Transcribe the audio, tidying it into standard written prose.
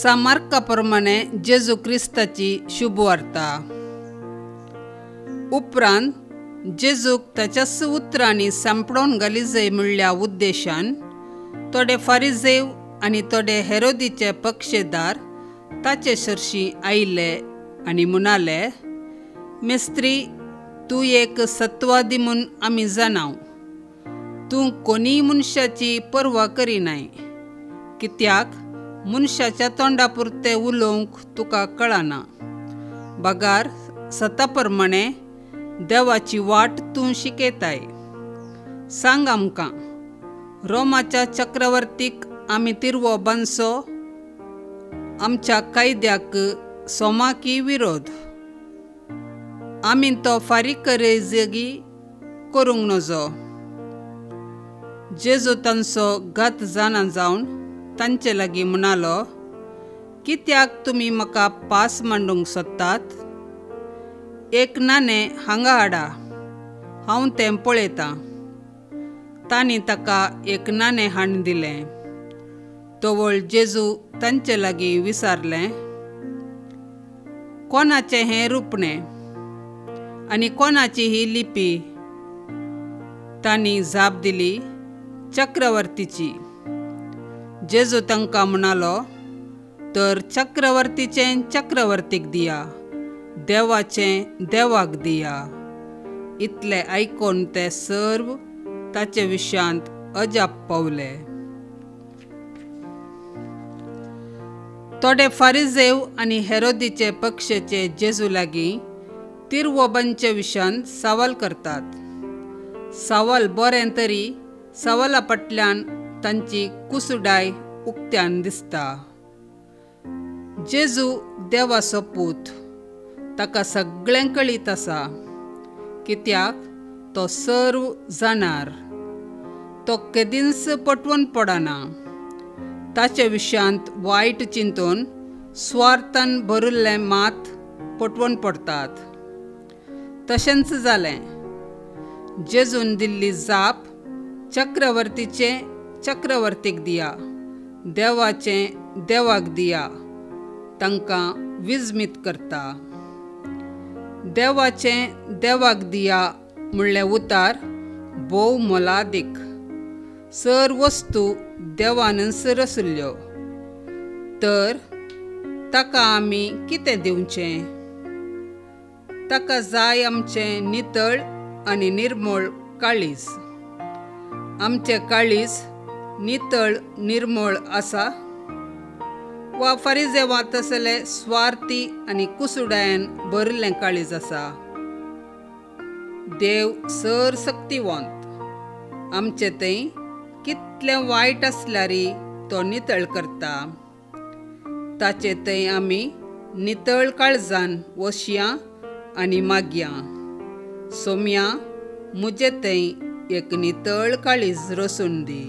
सामार्का प्रमाणे जेजू क्रिस्ताची शुभवार्ता. उपरांत जेजूक ताच्याच उतरांनी सांपडोवन घालिजय म्हणल्या उद्देशान थोडे फारिजेव आनी थोडे हेरोदीचे पक्षेदार ताचे सरशी आयले आनी म्हणाले, मिस्त्री, तूं एक सत्वादी म्हूण आमी जाणाव. तूं कोणीय मनशाची पर्वा करिनाय, कित्याक मनशाच्या तोंडा पुरतें उलोवंक तुका कळना, बगार सता प्रमाणे देवाची वाट तूं शिकयताय. सांग आमकां, रोमाच्या चक्रवर्तीक आमी तिरवो बांदचो आमच्या कायद्याक सोमाकी विरोध? आमी तो फारीक करेजगी करूंक नजो. जेजू तांचो घात जाणा जावन तांचे लागीं म्हणालो, कित्याक तुमी म्हाका पास मांडूंक सोदतात? एक नाणें हांगा हाडा, हांव तें पळयतां. तांणी ताका एक नाणें हाडून दिलें. तवळ जेजू तांचे लागीं विचारलें, कोणाचें हें रुपणें आनी कोणाची ही लिपी? तांणी जाप दिली, चक्रवर्तीची. जेजू तांकां म्हणालो, तर चक्रवर्तीचें चक्रवर्तीक दिया, देवाचें देवाक दिया. इतलें आयकून ते सर्व ताचे विशयांत अजाप पावले. थोडे फारिजेव आनी हेरोदीचे पक्षेचे जेजू लागीं तिरवोबांचे विशयांत सवाल करतात. सवाल बरें तरी सवाला फाटल्यान तांची कुसुडाय उक्त्यान दिसता. जेजू देवाचो पूत, ताका सगळें कळीत आसा, कित्याक तो सर्व जाणार. तो केदींच पटवून पडना. ताचे विशयांत वायट चिंतून स्वार्थान भरिल्लें मात पटवून पडटात. तशेंच जालें. जेजून दिल्ली जाप, चक्रवर्तीचें चक्रवर्तीक दिया, देवाचें देवाक दिया, तांकां विजमीत करता. देवाचें देवाक दिया म्हणलें उतार भोव मोलादीक. सर वस्तू देवानच रचल्ल्यो, तर ताका आमी कितें दिवचें? ताका जाय आमचें नितळ आनी निर्मळ काळीज. आमचें काळीज नितळ निर्मळ आसा वा फारिजेवांत तसले स्वार्थी आनी कुसुडायेन भरिल्लें काळीज आसा? देव सर सक्तिवंत, आमचें थंय कितलें वायट आसल्यारय तो नितळ करता. ताचे थंय आमी नितळ काळजान वसया आनी मागया, सोम्या, म्हजे थंय एक नितळ काळीज रसून दी.